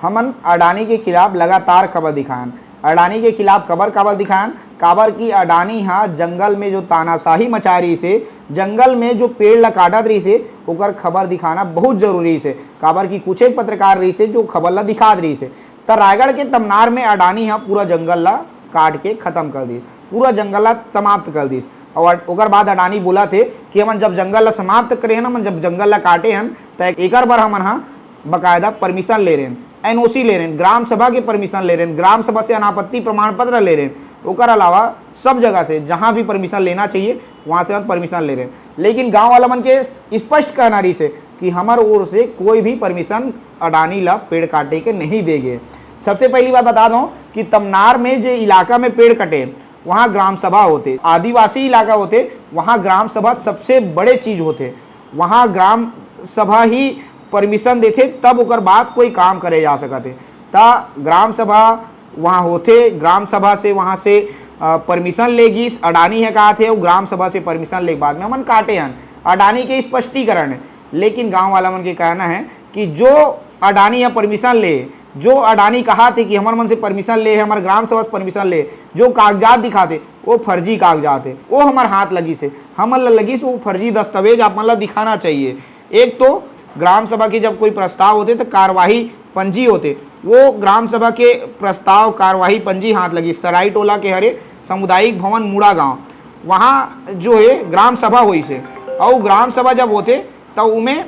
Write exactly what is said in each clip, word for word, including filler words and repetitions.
हमन अडानी के खिलाफ लगातार खबर दिखायन। अडानी के खिलाफ खबर काबर दिखायन? काबर कि अडानी हा जंगल में जो तानाशाही मचाय रहिस हे, जंगल में जो पेड़ ला काटत रहिस हे, ओकर खबर दिखाना बहुत जरूरी रहिस हे। काबर कि कुछ एक पत्रकार रहिस हे, जो खबर ला दिखात रहिस हे। त रायगढ़ के तमनार में अडानी हा पूरा जंगल ला काट के खत्म कर दिस, पूरा जंगल ला समाप्त कर दिस। और ओकर बाद अडानी बोलत हे कि हमन जब जंगल ला समाप्त करे हन, हमन जब जंगल ला काटे हन, त एकर बर हमन हा बकायदा परमिशन ले रहेन, एनओसी ले रहेन, ग्राम सभा के परमिशन ले रहेन, ग्राम सभा से अनापत्ति प्रमाण पत्र ले रहेन। ओकर अलावा सब जगह से, जहाँ भी परमिशन लेना चाहिए, वहाँ से हम परमिशन ले रहेन। लेकिन गाँव वाला मन के स्पष्ट कहना रहिस हे कि हमर ओर से कोई भी परमिशन अडानी ला पेड़ काटे के नहीं दे गे। सबसे पहली बात बता दूँ कि तमनार में जे इलाका में पेड़ कटे, वहाँ ग्राम सभा होथे, आदिवासी इलाका होथे, वहाँ ग्राम सभा सबसे बड़े चीज होथे। वहाँ ग्राम सभा ही परमिशन देथे, तब ओकर बाद कोई काम करे जा सकत हे। त ग्राम सभा वहाँ होथे, ग्राम सभा से, वहाँ से, अ, परमिशन ले गिस, अडानी हे कहाथे, अउ ग्राम सभा से परमिशन ले के बाद में हमन काटे हन। अडानी के स्पष्टीकरण हे, लेकिन गाँव वाला मन के कहना हे कि जो अडानी ह परमिशन ले, जो अडानी कहाथे कि हमर मन से परमिशन ले हे, हमर ग्राम सभा से परमिशन ले, जो कागजात दिखाथे, वो फर्जी कागजात हे, वो हमर हाथ लगिस हे, हमन ला लगिस वो फर्जी दस्तावेज आप मन ला दिखाना चाहिए। एक तो ग्राम सभा के जब कोई प्रस्ताव होथे, त कार्यवाही पंजी होथे, वो ग्राम सभा के प्रस्ताव कार्यवाही पंजी हाथ लगिस, सराई टोला के हरे सामुदायिक भवन मुड़ा गांव, वहाँ जो हे ग्राम सभा होइस हे, अउ ग्राम सभा जब होथे, त उमे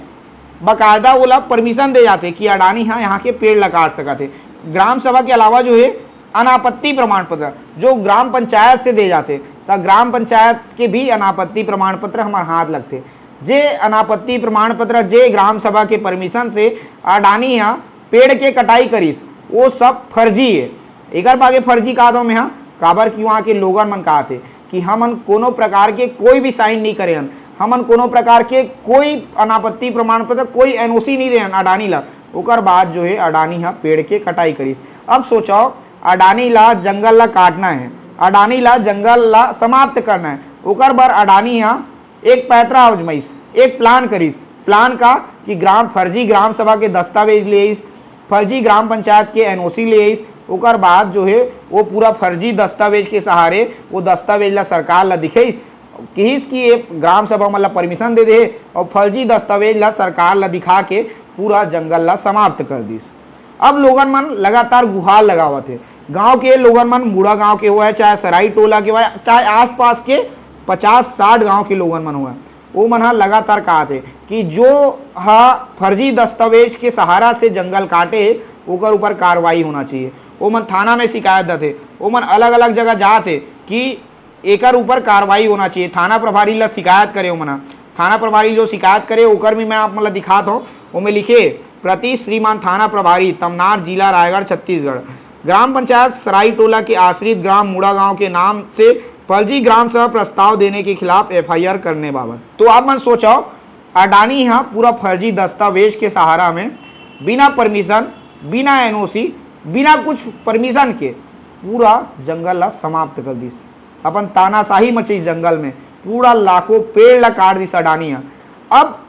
बकायदा ओला परमिशन दे जाथे कि अडानी ह यहाँ के पेड़ ला काट सकत हे। ग्राम सभा के अलावा जो हे अनापत्ति प्रमाण पत्र, जो ग्राम पंचायत से दे जाथे, त ग्राम पंचायत के भी अनापत्ति प्रमाण पत्र हमर हाथ लगथे। जे अनापत्ति प्रमाण पत्र, जे ग्राम सभा के परमिशन से अडानी ह पेड़ के कटाई करिस, वो सब फर्जी हे। एकर बागे फर्जी कहत हौं मैं ह, काबर कि वहाँ के लोगन मन कहत हे कि हमन कोनो प्रकार के कोई भी साइन नहीं करे हन, हमन कोनो प्रकार के कोई अनापत्ति प्रमाण पत्र, कोई एनओसी नहीं दे हन अडानी ला। ओकर बाद जो हे अडानी ह पेड़ के कटाई करिस। अब सोचो, अडानी ला जंगल ला काटना हे, अडानी ला जंगल ला समाप्त करना हे, ओकर बर अडानी ह एक पैतरा आजमाइस, एक प्लान करिस। प्लान का कि ग्राम, फर्जी ग्राम सभा के दस्तावेज ले आइस, फर्जी ग्राम पंचायत के एनओसी ले आइस। ओकर बाद जो हे वो पूरा फर्जी दस्तावेज के सहारे वो दस्तावेज ला सरकार ला दिखाइस, किहिस कि ये ग्राम सभा मन ला परमिशन दे दे हे, और फर्जी दस्तावेज ला सरकार ला दिखा के पूरा जंगल ला समाप्त कर दिस। अब लोगन मन लगातार गुहार लगावत हे। गांव के लोगन मन, मुड़ा गांव के होवय, चाहे सराई टोला के होवय, चाहे आसपास के पचास साठ गांव के लोगन मन होवय, वो मन ह लगातार कहत हे कि जो ह फर्जी दस्तावेज के सहारा से जंगल काटे हे, ओकर ऊपर कार्रवाई होना चाहिए। वो मन थाना में शिकायत देथे, वो मन अलग-अलग जगह जात हे कि एकर ऊपर कार्रवाई होना चाहिए। थाना प्रभारी ला शिकायत करे ओमन ह। थाना प्रभारी जो शिकायत करे, ओकर भी मैं आप मन ला दिखात हौं। ओमे लिखे, "प्रति श्रीमान थाना प्रभारी, तमनार, जिला रायगढ़, छत्तीसगढ़। ग्राम पंचायत सराई टोला के आश्रित ग्राम मुड़ा गांव के नाम से फर्जी ग्राम सभा प्रस्ताव देने के खिलाफ एफआईआर करने बाबत।" तो आप मन सोचो, अडानी ह पूरा फर्जी दस्तावेज के सहारा में, बिना परमिशन, बिना एनओसी, बिना कुछ परमिशन के पूरा जंगल ला समाप्त कर दिस। अपन तानाशाही मचीस जंगल में, पूरा लाखों पेड़ ला काट दिस अडानी ह। अब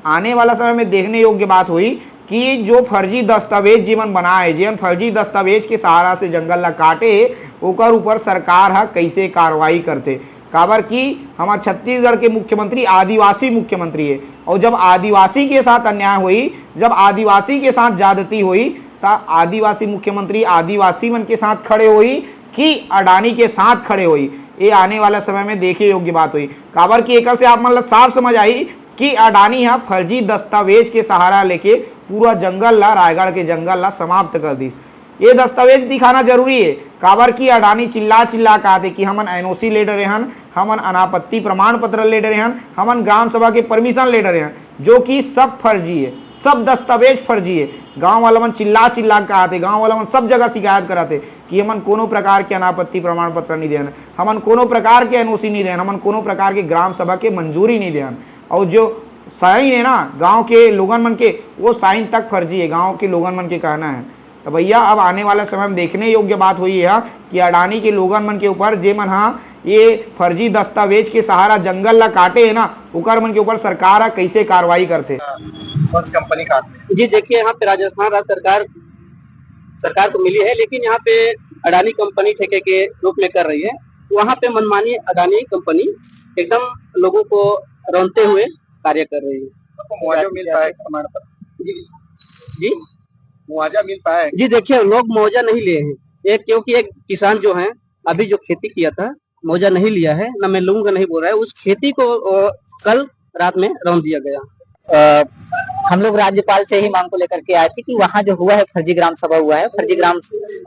आने वाला समय में देखने योग्य बात होही कि जो फर्जी दस्तावेज जेमन बनाए, जेमन फर्जी दस्तावेज के सहारा से जंगल ला काटे हे, ओकर ऊपर सरकार ह कइसे कार्रवाई करथे। काबर कि हमर छत्तीसगढ़ के मुख्यमंत्री आदिवासी मुख्यमंत्री हे, और जब आदिवासी के साथ अन्याय होही, जब आदिवासी के साथ ज्यादती होही, त आदिवासी मुख्यमंत्री आदिवासी मन के साथ खड़े होही कि अडानी के साथ खड़े होही, ये आने वाला समय में देखे योग्य बात होही। काबर कि एकर से आप मन ला साफ समझ आही कि अडानी ह फर्जी दस्तावेज के सहारा लेके पूरा जंगल ला, रायगढ़ के जंगल ला समाप्त कर दिस। ये दस्तावेज दिखाना जरूरी हे, काबर कि अडानी चिल्ला चिल्ला कहत हे कि हमन एनओसी ले डरे हन, हमन अनापत्ति प्रमाण पत्र ले डरे हन, हमन ग्राम सभा के परमिशन ले डरे हन, जो कि सब फर्जी हे, सब दस्तावेज फर्जी हे। गांव वाला मन चिल्ला चिल्ला कहत हे, गांव वाला मन सब जगह शिकायत करत हे कि हमन कोनो प्रकार के अनापत्ति प्रमाण पत्र नहीं देन, हमन कोनो प्रकार के एनओसी नहीं देन, हमन कोनो प्रकार के ग्राम सभा के मंजूरी नहीं देन। और जो साइन हे ना गांव के लोगन मन के, वो साइन तक फर्जी हे, गांव के लोगन मन के कहना हे। तो भैया, अब आने वाला समय में देखने योग्य बात होही हे कि अडानी के लोगन मन के ऊपर, जे मन ह ये फर्जी दस्तावेज के सहारा जंगल ला काटे हे ना, ओकर मन के ऊपर सरकार ह कइसे कार्रवाई करथे। कौन सी कंपनी काट रही है? जी, देखिए, यहाँ पे राजस्थान राज्य सरकार सरकार को मिली है, लेकिन यहाँ पे अडानी कंपनी ठेके के रूप में कर रही है। वहाँ पे मनमानी अडानी कंपनी एकदम लोगों को रौंदते हुए कार्य कर रही है। आपको मुआवजा मिल पाया है, प्रमाण पत्र? जी, जी, मुआवजा मिल पाया है? जी, देखिए, लोग मुआवजा नहीं लिए हैं। एक, क्योंकि एक किसान जो है, अभी जो खेती किया था, मुआवजा नहीं लिया है, ना मैं लूंगा नहीं बोल रहा है, उस खेती को अ, कल रात में रौंद दिया गया। अ, हम लोग राज्यपाल से ही मांग को लेकर के आए थे कि वहाँ जो हुआ है, फर्जी ग्राम सभा हुआ है, फर्जी ग्राम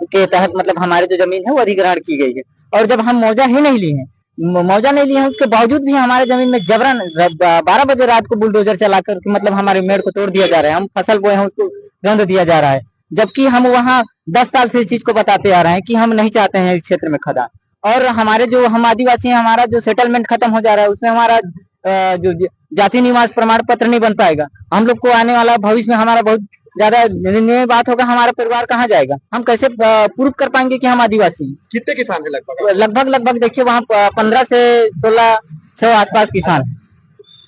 के तहत मतलब हमारे जो जमीन है वो अधिग्रहण की गई है, और जब हम मुआवजा ही नहीं लिए हैं, म- मुआवजा नहीं लिए हैं, उसके बावजूद भी हमारे जमीन में जबरन र- ब- बारह बजे रात को बुलडोजर चला करके मतलब हमारे मेड़ को तोड़ दिया जा रहा है, हम फसल बोए हैं उसको रौंद दिया जा रहा है, जबकि हम वहाँ दस साल से इस चीज को बताते आ रहे हैं कि हम नहीं चाहते हैं इस क्षेत्र में खदान। और हमारे जो हम आदिवासी हैं, हमारा जो सेटलमेंट खत्म हो जा रहा है, उसमें हमारा अ, जो ज- जाति निवास प्रमाण पत्र नहीं बन पाएगा। हम लोग को आने वाला भविष्य में हमारा बहुत ज्यादा निंदनीय बात होगा, हमारा परिवार कहाँ जाएगा, हम कैसे प्रूफ कर पाएंगे कि हम आदिवासी हैं? कितने किसान है लगभग? लगभग लगभग देखिए, वहाँ पंद्रह से सोलह सौ आसपास किसान हैं।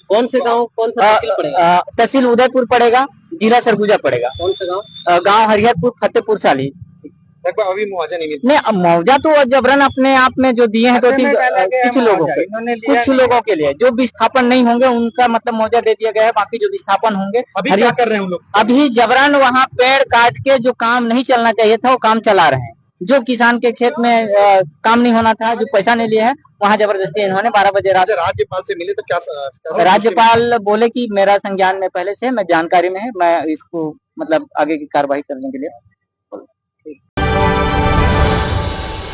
कौन से गांव, कौन सा अ, तहसील पड़ेगा? अ, तहसील उदयपुर पड़ेगा, जिला सरगुजा पड़ेगा। कौन सा गांव? अ, गांव हरिहरपुर, फतेहपुर साली। लगभग अभी मुआवजा नहीं मिल नहीं, अब मुआवजा तो जबरन अपने आप में जो दिए हैं दो तीन अ, कुछ लोगों के, कुछ लोगों के लिए जो विस्थापन नहीं होंगे उनका मतलब मुआवजा दे दिया गया है, बाकी जो विस्थापन होंगे अभी हरि- क्या कर रहे हैं उन लोग? अभी जबरन वहाँ पेड़ काट के जो काम नहीं चलना चाहिए था वो काम चला रहे हैं। जो किसान के खेत में अ, काम नहीं होना था, जो पैसा नहीं लिया है, वहाँ जबरदस्ती इन्होंने बारह बजे रात अच्छा, राज्यपाल से मिले तो क्या स- क्या solution? राज्यपाल बोले कि मेरा संज्ञान में पहले से, मैं जानकारी में है, मैं इसको मतलब आगे की कार्रवाई करने के लिए